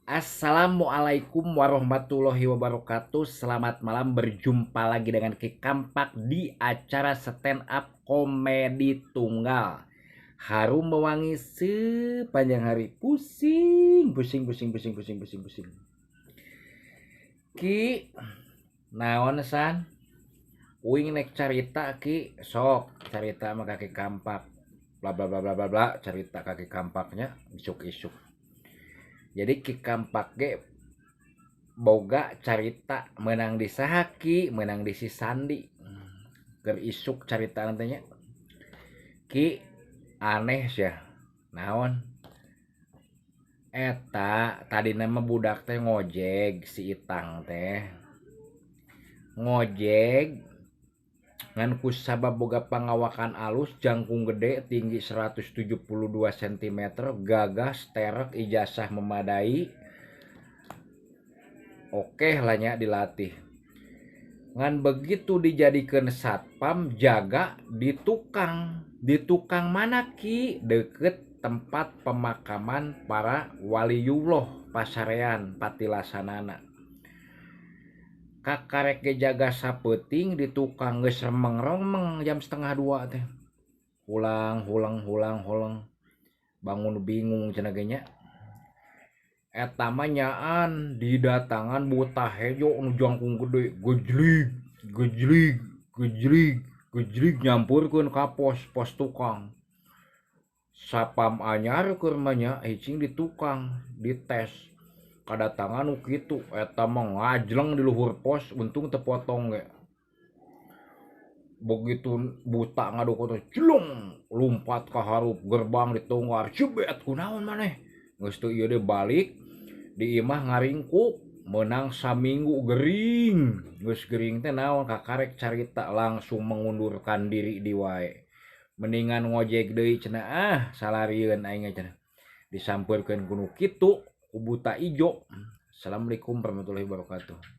Assalamualaikum warahmatullahi wabarakatuh. Selamat malam, berjumpa lagi dengan Ki Kampak di acara stand up komedi tunggal. Harum mewangi sepanjang hari. Pusing, pusing, pusing, pusing, pusing, pusing, pusing. Ki, naon san? Uing nek carita Ki, sok carita sama kaki Kampak. Bla bla bla bla bla bla, carita kaki Kampaknya isuk-isuk. Jadi Ki Kampak ge boga carita menang di saha Ki, menang di si Sandi. Keur isuk carita nantinya. Ki aneh sia. Naon? Eta tadi nama budak teh ngojek si Itang teh. Ngojek ngan ku sabab boga pangawakan alus, jangkung gede, tinggi 172 cm, gagah, sterek, ijazah memadai. Oke lah nya dilatih. Ngan begitu dijadikan satpam jaga di tukang. Di tukang mana Ki? Deket tempat pemakaman para waliyullah pasarean patilasanana. Kakarek ge jaga sapeuting di tukang geus remeng-remeng jam 1.30 teh. Hulang hulang hulang hulang. Bangun bingung cenah ge nya. Eta mah nyaan didatangan buta hejo nu jangkung gede, gejlig gejlig gejlig gejlig nyampurkeun ka pos, pos tukang. Sapam anyar keur mah nya hicing di tukang dites. Kadatangan nu kitu eta mah ngajleng di luhur pos, untung teu potong ge. Begitu buta ngadukut teh jelung lumpat ka hareup gerbang ditunggar jebet kunaon maneh. Geus teu ieu deui balik di imah ngaringkuk meunang saminggu gering. Geus gering teh naon kakarek carita langsung mengundurkan diri di wae. Mendingan ngojek deui cenah, ah salarieun aing cenah. Disampeurkeun ku nu kitu ku buta ijo. Assalamualaikum warahmatullahi wabarakatuh.